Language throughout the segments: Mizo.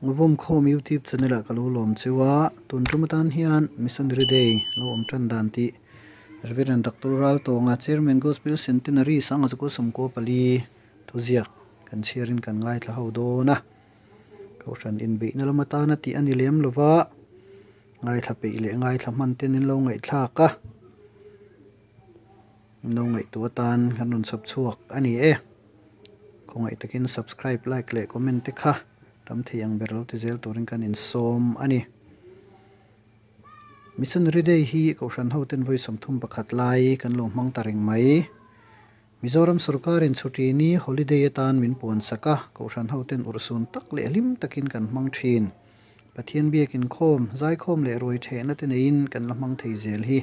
Vawmkhawm YouTube channel ah ka lo lawm cheu a, tun tum atan hian Missionary Day lo awm tan dan tih Reverend Doctor Raltawnga Chairman Gospel Centenary Sangazukua Sawmkua pali thuziak kan chhiarin kan ngaithla ho dawn a, Kohhran inbeihna lam atana tih a ni lem lova, ngaithla peih leh ngaithla hman ten in lo ngaihthlak a, in lo ngaihtuah atan kan rawn chhawp chhuak a ni e. Khawngaih takin subscribe, like leh comment te kha tam thei ang ber lo ti zel turin kan insawm a ni. Missionary Day hi Kohhran hoten vawi 31 lai kan lo hmang ta reng mai. Mizoram sorkarin chhuti ni holiday atan min puan sak a, Kohhran hoten urhsun tak leh hlim takin kan hmang thin. Pathian biak inkhawm, zaikhawm leh ruai thehna te neiin kan la hmang thei zel hi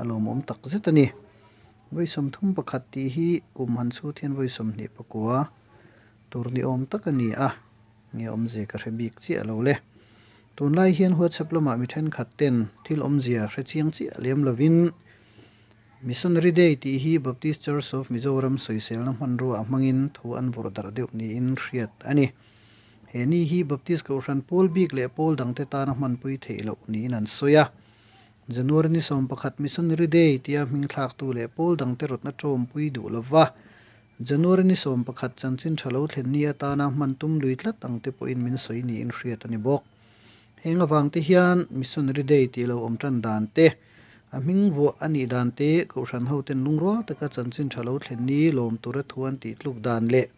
a lawmawm tak zet a ni. Vawi 31 tih hi kum han chhut hian vawi 29 tur ni awm tak a ni a, nge awmzia ka hre bik chiah lo le. Tunlai hian WhatsApp lamah mi thenkhat ten thil awmzia hre chiang chiah lem lovin Missionary Day tih hi Baptist Church of Mizoram sawiselna hmanrua hmangin thu an vawrh darh deuh niin hriat a ni. He ni hi Baptist Kohhran pawl bik leh pawl dangte tana hmanpui theih loh niin an sawi a. January ni 11 Missionary Day tia hming thlaktu leh pawl dangte rawtna tawmpui duh lova January ni 11 chanchin tha lo thlen ni atana hman tum lui tlat ang te pawhin min sawi niin hriat a ni bawk. Heng avang te hian Missionary Day tih lo awm tan dan te, a hming vuah a nih dan te, Kohhran hoten lungrual taka chanchin tha lo thlen ni lawm tura thu an tih tluk dan leh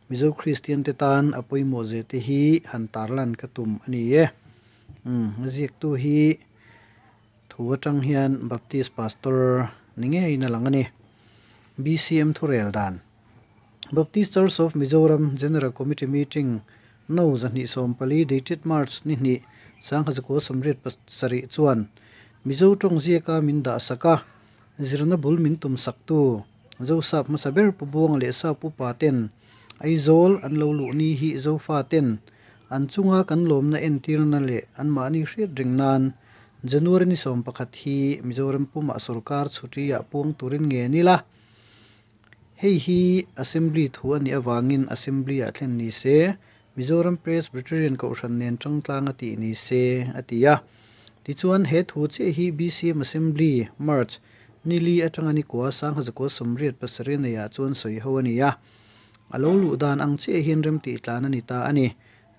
Mizo Kristian te tan a pawimawh zia te hi han tarlan ka tum a ni e. Umm, a ziaktu hi thu atang hian Baptist Pastor ni ngeiin a lang a ni. BCM thurel dan. Baptist Church of Mizoram General Committee Meeting No. 240 dated March ni hnih 1987 chuan Mizo tawng ziaka min dah sak a, zirna bul min tum saktu Zosap hmasa ber Pu Buanga leh Sap upa ten Aizawl an lo luh ni hi Zofa ten an chunga kan lawmna entirna leh anmahni hriat reng nan January ni 11 hi Mizoram pumah sorkar chhuti ah puang turin nge ni la. Hei hi Assembly thu a nih avangin Assembly ah thlen ni se, Mizoram Presbyterian Kohhran nen tangtlang a tih ni se, a ti a. Tichuan, he thu chiah hi BCM Assembly, March, ni li atanga ni kua 1987 neiah chuan sawi ho a ni a. A lo luh dan ang chiah hian remtih tlan a ni ta a ni.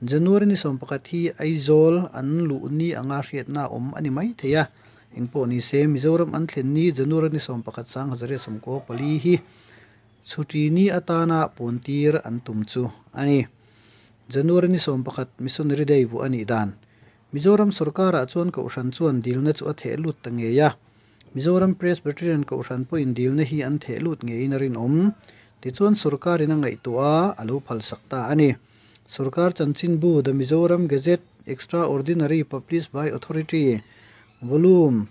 January ni 11 hi Aizawl an luh ni anga hriatna a awm a ni mai thei a, engpawh ni se Mizoram an thlen ni January ni 11 1994 hi chhuti ni atana pawntir an tum chu a ni. January ni 11 Missionary Day vuah a nih dan Mizoram sorkarah chuan Kohhran chuan dilna chu a theh lut ta ngei a, Mizoram Presbyterian Kohhran pawhin dilna hi an theh lut ngeiin a rinawm. Tichuan sorkarin a ngaihtuah a, a lo phalsak ta a ni. Sorkar chanchinbu The Mizoram Gazette Extraordinary Published by Authority Volume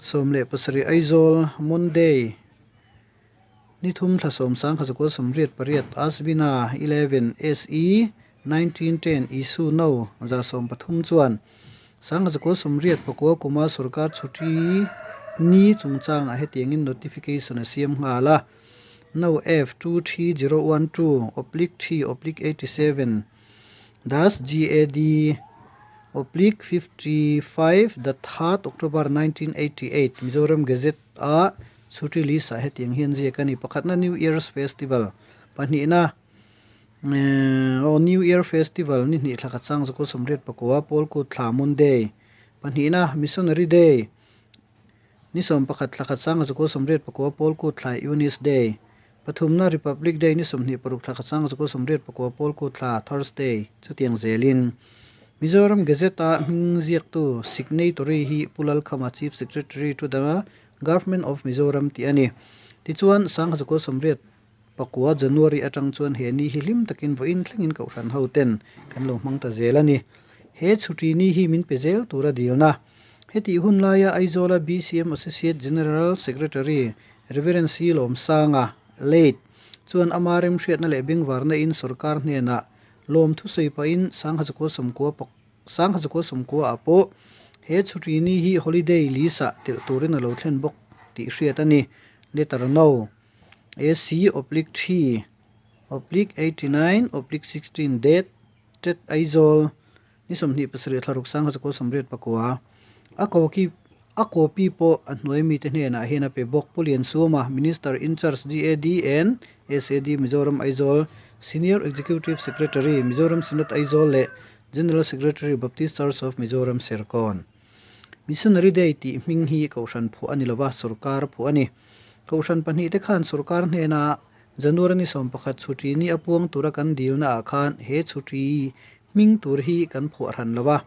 17 Aizawl Monday ni thum thla sawm 1988 Asvina 11 SE 1910 Issue No. 130 chuan 1989 kuma sorkar chhuti ni chungchangah hetiangin notification a siam nghal a. No F 23012 oblique 3 oblique 87 dash GAD oblique 55 the 3rd October 1988 Mizoram Gazette a chhuti list ah hetiang hian ziak a ni. Pakhatna New Year's Festival pahnihna aw New Year Festival ni hnih thla khat sang zakua 89 Pawl Kut thla Monday pahnihna Missionary Day Ni 11 thla khat sanga 89 Pawl Kut thla Eunice Day, pathumna Republic Day ni 26 thla khat sanga 89 Pawl Kut thla Thursday chutiang zelin Mizoram Gazette a hming ziaktu signatory hi Pu Lalkhama Chief Secretary to the Government of Mizoram tih a ni. Tichuan 1989 January atang chuan he ni hi hlim takin vawiin thlengin Kohhran ho ten kan lo hmang ta zel a ni. He chhuti ni hi min pe zel tura dilna. Hetih hun laia Aizawla BCM Associate General Secretary Rev. C. Lawmsanga, late, chuan ama remhriatna leh bengvarna in sorkar hnenah lawm thusawi pahin 1990 ah pawh he chhuti ni hi holiday list ah telh turin a lo thlen bawk tih hriat a ni. Letter No. AC oblique 3 oblique 89 oblique 16 date Tet Aizawl. Ni 27 thla ruk 10 89. A koki a copy pawh a hnuai mite hnenah hian a pe bawk. Pu Liansuama, Minister in Charge GAD and SAD Mizoram Aizawl, Senior Executive Secretary, Mizoram Synod Aizawl leh General Secretary Baptist Church of Mizoram Serkawn. Missionary Day tih hming hi Kohhran phuah a ni lova, sorkar phuah a ni. Kohhran pahnihte khan sorkar hnena January ni 11 chhuṭi ni a puang tura kan dilnaah khan he chhuṭi hming tur hi kan phuah hran lo a,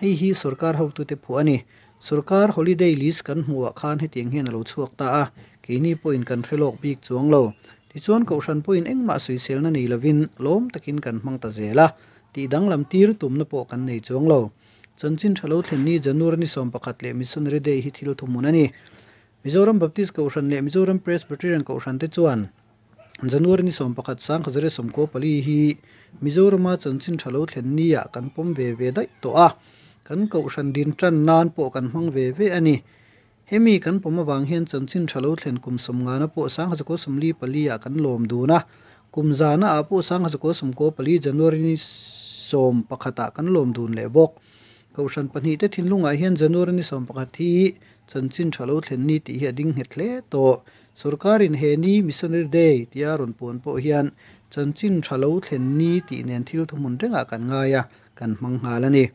hei hi sorkar hotute phuah a ni. Sorkar holiday list kan hmuhah khan hetiang hian a lo chhuak ta a, keini pawhin kan hre lawk bik chuang lo. Tichuan Kohhran pawhin engmah sawiselna nei lovin lawm takin kan hmang ta zel a, tih danglam tir tumna pawh kan nei chuang lo. Chanchin tha lo thlen ni January ni 11 leh Missionary Day hi thil thuhmun a ni. Mizoram Baptist Kohhran leh Mizoram Presbyterian Kohhran te chuan January ni 11 1094 hi Mizorama chanchin tha lo thlen ni ah kan pawm ve ve daih tawh a, kan Kohhran din tan nan pawh kan hmang ve ve a ni. Hemi kan pawm avang hian chanchin tha lo thlen kum sawmngana pawh 1094 ah kan lawm dun a, kum zana ah pawh 1094 January ni 11 ah kan lawm dun leh bawk. Kohhran pahnihte thinlungah hian January ni 11 hi chanchin tha lo thlen ni tih hi a ding nghet hle tawh. Sorkarin he ni Missionary Day tia rawn puan pawh hian chanchin tha lo thlen ni tih nen thil thuhmun rengah kan ngai a, kan hmang nghal a ni.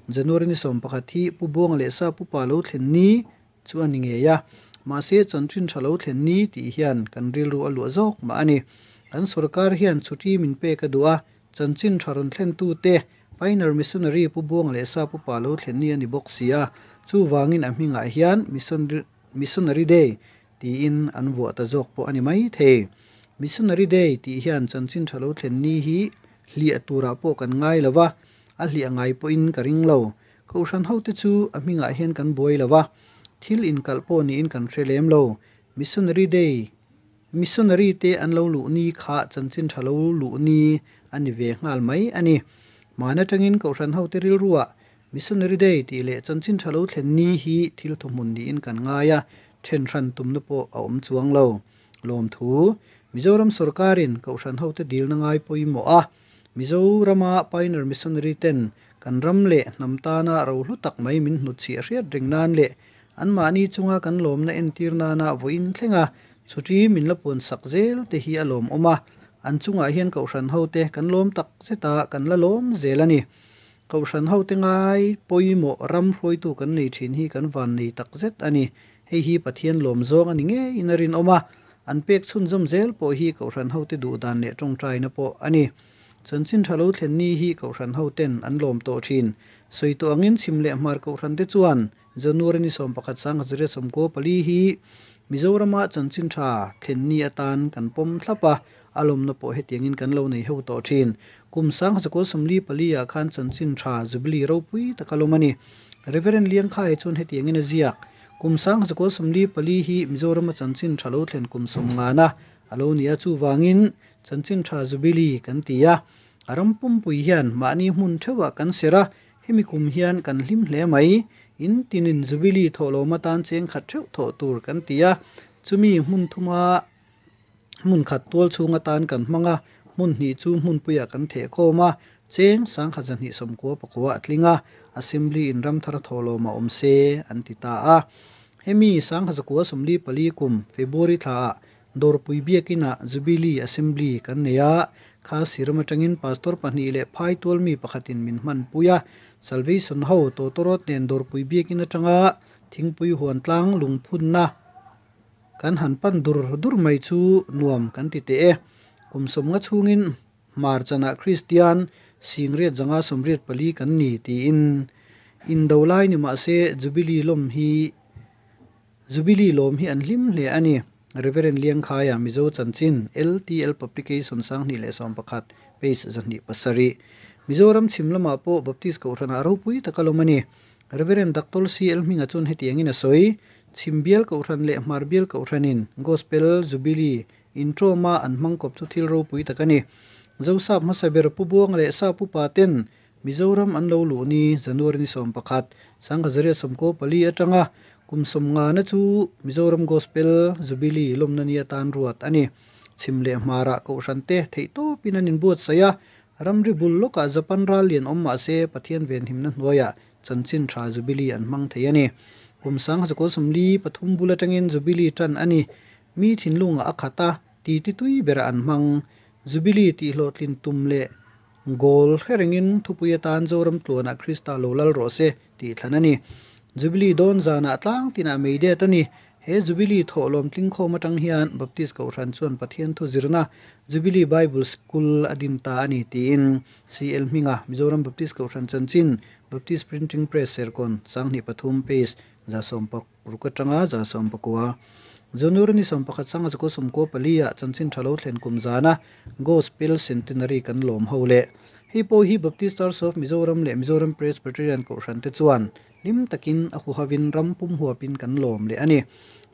January ni 11 hi Pu Buanga leh Sa Pupa lo thlen ni chu a ni ngei a, mahse chanchin tha lo thlen ni tih hian kan rilru a luah zawk mah a ni. Kan sorkar hian chhuti min pek a duh a, chanchin tha rawn thlentute Pioneer Missionary Pu Buanga leh Sa Pupa lo thlen ni a ni bawk si a, chuvangin a hmingah hian Missionary Day tiin an vuah ta zawk pawh a ni mai thei. Missionary Day tih hian chanchin tha lo thlen ni hi hliah turah pawh kan ngai lo va, a hliah ngai pawhin ka ring lo. Kohhran hote chu a hmingah hian kan buai lo va, thil inkalh pawh niin kan hre lem lo. Missionary Day Missionary te an lo luh ni kha chanchin tha lo luh ni a ni ve nghal mai a ni. Hman atangin Kohhran hote rilruah Missionary Day tih leh chanchin tha lo thlen ni hi thil thuhmun niin kan ngai a, then hran tumna pawh a awm chuang lo. Lawmthu, Mizoram sawrkarin Kohhran hote dilna ngai pawimawh a, Mizorama Pioneer Missionary ten kan ram leh hnam tana rohlu tak mai min hnutchhiah hriat reng nan leh anmahni chunga kan lawmna entir nana vawiin thleng a, chhuṭi min la puan sak zel te hi a lawmawm a, an chungah hian Kohhran hote kan lawm tak zet a, kan la lawm zel a ni. Kohhran hote ngai pawimawh ram hruaitu kan nei thin hi kan van nei tak zet a ni. Hei hi Pathian lawm zawng a ni ngeiin a rinawm a, an pek chhunzawm zel pawh hi Kohhran hote duh dan leh tawngtaina pawh a ni. Chanchin tha lo thlen ni hi Kohhran hoten an lawm tawh thin. Sawi tawh angin chhim leh hmar Kohhran te chuan January ni 11 1094 hi Mizorama chanchin tha thlen ni atan kan pawm thlap a, a lawmna pawh hetiangin kan lo nei ho tawh thin. Kum 1094 ah khan chanchin tha Jubilee ropui tak a lawm a ni. Reverend Liangkhaia chuan hetiangin a ziak, Kum 1094 hi Mizorama chanchin tha lo thlen kum sawmngana a lo ni a, chuvangin chanchin tha Jubilee kan ti a. A ram pumpui hian mahni hmun theuhah kan serh a, Hemi kum hian kan hlim hle mai. In tinin Jubilee thawhlawm atan cheng khat theuh thawh tur kan ti a, chumi hmun thuma hmun khat tual chhung atan kan hmang a, hmun hnih chu hmunpuiah kan theh khawm a, cheng 1299 a tling a, Assembly in ramthar thawhlawm a awm se an ti ta a. Hemi 1944 kum February thlaah Dawrpui Biakinah Jubilee Assembly kan nei a, kha siram atangin Pastor pahnih leh phai tual mi pakhatin min hmanpui a. Salvation ho tawtawrawt nen Dawrpui Biakin atanga thingpui huan tlang lungphunna kan han pan dur dur mai chu nuam kan ti teh e. Kum sawmnga chhungin Hmar chanah Kristian singriat zanga 84 kan ni tiin indo lai ni mahse Jubilee lawm hi Jubilee lawm hi an hlim hle a ni. Reverend Liangkhaia, Mizo Chanchin, LTL Publication 2011, page 207. Mizoram chhim lamah pawh Baptist Kohhranah ropui taka lawm a ni. Reverend Doctor CL Hminga chuan hetiangin a sawi, Chhim bial Kohhran leh Hmar bial Kohhranin Gospel Jubilee intrawma an hmang kawp chu thil ropui tak a ni. Zosap hmasa ber Pu Buanga leh Sap upa ten Mizoram an lo luh ni January ni 11, 1994 atanga kum sawmngana chu Mizoram Gospel Jubilee lawmna ni atan ruat a ni. Chhim leh hmarah Kohhran te theihtawpin an inbuatsaih a, Ramri bul lawkah Japan ral lian awm mah se Pathian venhimna hnuaiah chanchin tha Jubilee an hmang thei a ni. Kum 1943 bul atangin Jubilee tan a ni. Mi thinlungah a khat a, titi tui berah an hmang. Jubilee tihhlawhtlin tum leh goal hre rengin thupui atan Zoram tluanah Krista lo lal rawh se tih thlan a ni. Jubilee dawn zanah tlang tinah mei det a ni. He Jubilee thawhlawm tlingkhawm atang hian Baptist Kohhran chuan Pathian thu zirna Jubilee Bible School a din ta a ni tiin CL hminga Mizoram Baptist Kohhran chanchin Baptist Printing Press Serkawn 23 page 16 atanga 19. January ni 11 sanga zakua 94 ah chanchin tha lo thlen kum zana Gospel Centenary kan lawm ho leh. Hei pawh hi Baptist Church of Mizoram leh Mizoram Presbyterian Kohhran te chuan Hlim takin a huhavin ram pum huapin kan lawm leh a ni.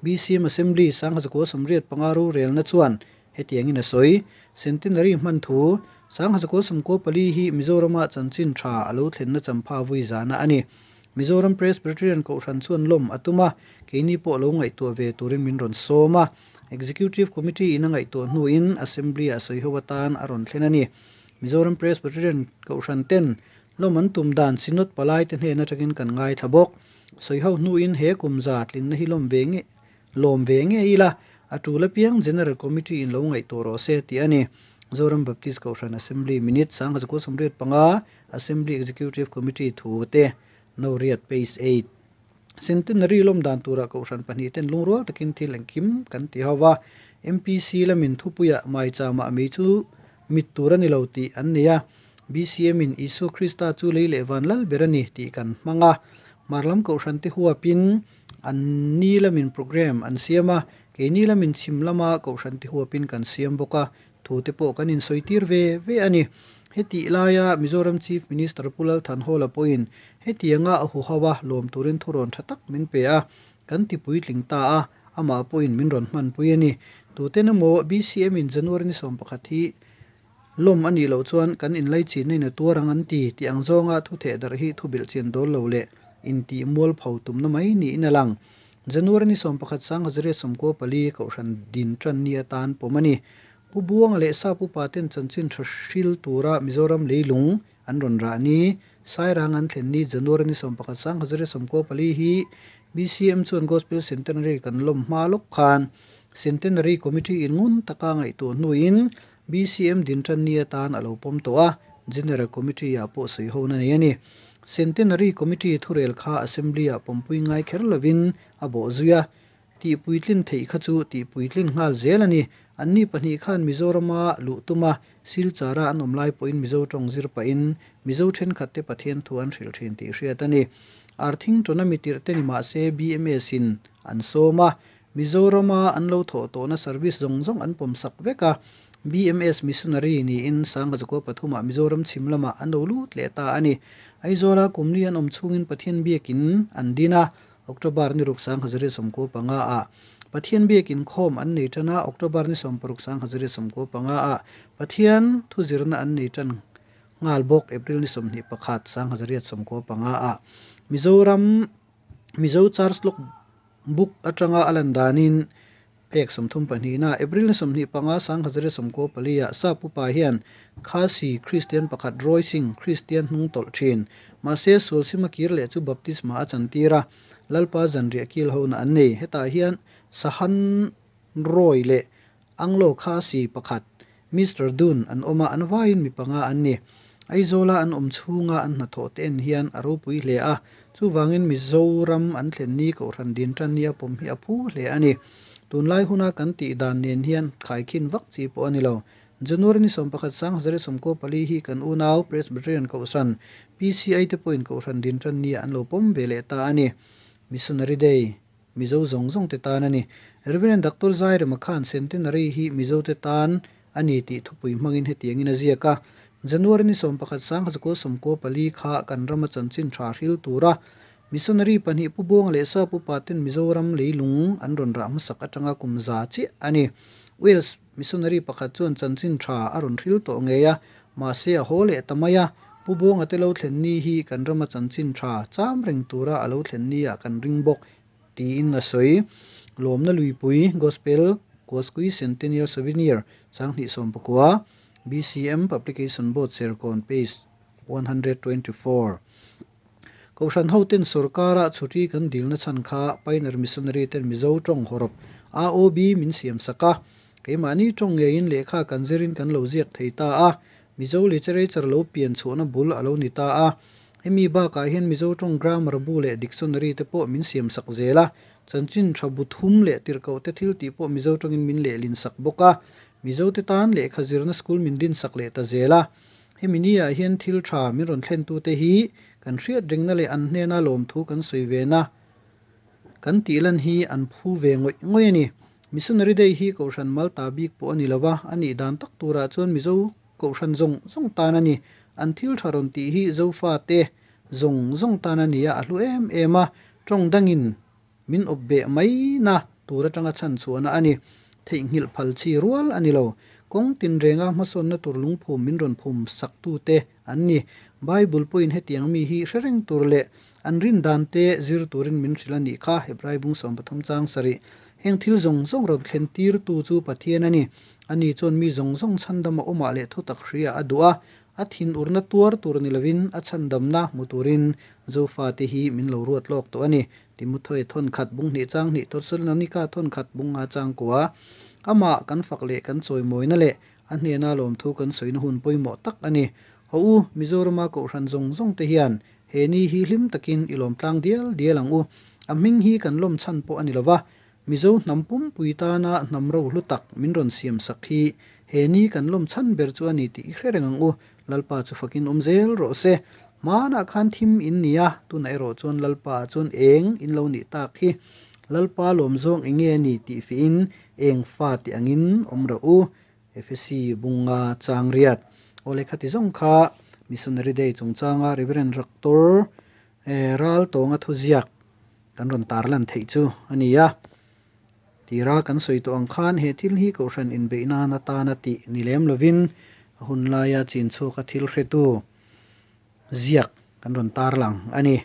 BCM Assembly 1985 rorelna chuan hetiangin a sawi, Centenary hman thu 1994 hi Mizorama chanchin tha a lo thlenna champha vui zana a ni. Mizoram Presbyterian Kohhran chuan lawm a tum a, keini pawh lo ngaihtuah ve turin min rawn sawm a. Executive Committee in a ngaihtuah hnuin Assembly-ah sawiho atan a rawn thlen a ni. Mizoram Presbyterian Kohhran ten Lawm an tum dan Synod palai te hnen atangin kan ngaithla bawk. Sawiho hnuin he kum za tlinna hi lawm ve nge lawm ve nge ila, a tul apiang General Committee in lo ngaihtuah rawh se tih a ni. Zoram Baptist Kohhran Assembly Minute 1985 Assembly Executive Committee thu te No riat Page 8. Centenary lawm dan turah Kohhran pahnih ten lungrual takin thil engkim kan ti ho va, MPC lamin thupuiah maichama mei chu mit tur a ni lo tih an nei a, BCM in Isua Krista chu lei leh van lal ber a ni tih kan hmang a, hmar lam Kohhran te huapin an ni lamin programme an siam a, keini lamin chhim lama Kohhran te huapin kan siam bawk a, thu te pawh kan insawi tir ve ve a ni. Hetih laia Mizoram Chief Minister Pu Lal Thanhawla pawhin hetianga a huho a lawm turin thurawn tha tak min pe a, kan ti puitling ta a, amah pawhin min rawn hmanpui a ni. Tuten emaw BCM in January ni 11 hi lawm a nih loh chuan kan inlaichinna in a tuar ang an ti tih ang zawnga thu theh darh hi thu bilh chian dawl lo leh intih mualpho tumna mai niin a lang. January ni 11 1994 Kohhran din tan ni atan pawm a ni. Pu Buanga leh Sap upa ten chanchin tha hril tura Mizoram leilung an rawn rah ni. Sairang an thlen ni January ni 11 1994 hi BCM chuan Gospel Centenary kan lawm hma lawk khan Centenary Committee in ngun taka ngaihtuah hnuin BCM din tan ni atan a lo pawm tawh a, General Committee ah pawh sawi ho na nei a ni. Centenary Committee thurel kha Assembly ah pawmpui ngai kher lovin a bawh zui a, tihpuitlin theih kha chu tihpuitlin nghal zel a ni. Anni pahnih khan Mizorama luh tum a, Silchara an awm lai pawhin Mizo tawng zir pahin Mizo thenkhat te Pathian thu an hrilh thin tih hriat a ni. Arthington-a mitirh te ni mah se BMS in an sawm a, Mizorama an lo thawh tawhna service zawng zawng an pawm sak vek a, BMS Missionary niin Sangha pathumah Mizoram chhim lamah an lo lut leh ta a ni. Aizawla kumli an awm chhungin Pathian biakin an din a, October ni ruk 1995 ah Pathian biakin khawm an nei tan a, October ni 16 1995 ah Pathian thuzirna an nei tan nghal bawk, April ni 21 1995 ah Mizoram Mizo Church Log Book atanga a lan danin phek 32 na April ni 25 1994 ah Sap upa hian Khasi Kristian pakhat Roy Singh Kristian hnung tawlh thin. Mahse sual sima kir leh chu baptisma a chantir a, Lalpa zanriah kil hona an nei. Hetah hian Sahan Roy leh Anglo Khasi pakhat Mister Dun an awm a, an vaiin mi panga an ni. Aizawla an awm chhunga an hnathawh te en hian a ropui hle a, chuvangin Mizoram an thlen ni Kohhran din tan nia pawm hi a phu hle a ni. Tunlai huna kan tih dan nen hian khaikhin vak chi pawh a ni lo. January ni 11 1994 hi kan unau Presbyterian Kohhran, PCI te pawhin Kohhran din tan nia an lo pawm ve leh ta a ni. Missionary Day. Mizo zawng zawng te tan a ni. Rev. Doctor Zairema khan Centenary hi Mizo te tan a ni tih thupui hmangin hetiangin a ziak a, January ni 11 1994 kha kan rama chanchin tha hril tura Missionary pahnih Pu Buanga leh Sap upa ten Mizoram leilung an rawn rah hmasak atanga kum za chiah a ni. Wales Missionary pakhat chuan chanchin tha a rawn hril tawh ngei a, mahse a haw leh ta mai a, Pu Buanga te lo thlen ni hi kan rama chanchin tha cham reng tura a lo thlen ni ah kan ring bawk tiin a sawi. Lawmna Luipui, Gospel, Quasquicentennial Souvenir, 2019. BCM Publication Board Serkawn Page 124. Kohhran hoten sorkara chhuti kan dilna chhan kha Pioneer Missionary ten Mizo tawng hawrawp AOB min siam sak a. Keimahni tawng ngeiin lehkha kan zirin kan lo ziak thei ta a, Mizo literature lo pian chhuahna bul a lo ni ta a. Hemi bakah hian Mizo tawng grammar bu leh dictionary te pawh min siam sak zel a, chanchin tha bu thum leh tirhkoh te thil tih pawh Mizo tawngin min lehlin sak bawk a. Mizo te tan lehkha zirna school min din sak leh ta zel a. Hemi ni ah hian thil tha min rawn thlen tute hi kan hriat rengna leh an hnena lawmthu kan sawi ve na kan tih lan hi an phu ve ngawih ngawih a ni. Missionary Day hi Kohhran Malta bik pawh a ni lo va, a nih dan tak turah chuan Mizo Kohhran zawng zawng tan a ni. An thil tha rawn tih hi Zofate zawng zawng tan a ni a, a hlu em em a, tawng dangin min awp beh mai na tur atanga chhan chhuahna a ni. Theihnghilh phal chi rual a ni lo. Kawng tinrenga hmasawnna tur lungphum min rawn phum saktute an ni. Bible pawhin hetiang mi hi hre reng tur leh an rin dan te zir turin min hrilh a nih kha, Hebrai bung 13 chang sarih. Heng thil zawng zawng rawn thlen tirtu chu Pathian a ni. Ani chuan mi zawng zawng chhandama awmah leh thutak hria a duh a, a thinurna tuar tur ni lovin a chhandamna hmu turin Zofate hi min lo ruat lawk tawh a ni. Timothy thawn khat bung hnih chang hnih Thessalonika thawn khat bung nga chang kua. Amah kan fak leh kan chawimawina leh a hnena lawmthu kan sawina hun pawimawh tak a ni. Haw u, Mizorama Kohhran zawng zawng te hian he ni hi hlim takin i lawm tlang dial dial ang u. A hming hi kan lawm chhan pawh a ni lo va, Mizo hnam pumpui tana hnam ro hlu tak min rawn siam sak hi he ni kan lawm chhan ber chu a ni tih i hre reng ang u. Lalpa chu fakin awm zel rawh se. Hmanah khan thim in ni a, tunah erawh chuan Lalpa ah chuan eng in lo nih tak hi. Lalpa lawm zawng eng nge a ni tih fihin eng fa tih angin awm rawh u. Efesi bunga chang riat. Aw lehkha ti zawng kha Missionary Day chungchanga Reverend Doctor Ral tawnga thuziak kan rawn tarlan theih chu a ni a. Tira kan sawi tawh ang khan he thil hi Kohhran inbeih nan atana tih ni lem lovin a hun laia chin chhuaka thil hretu ziak kan rawn tarlang a ni.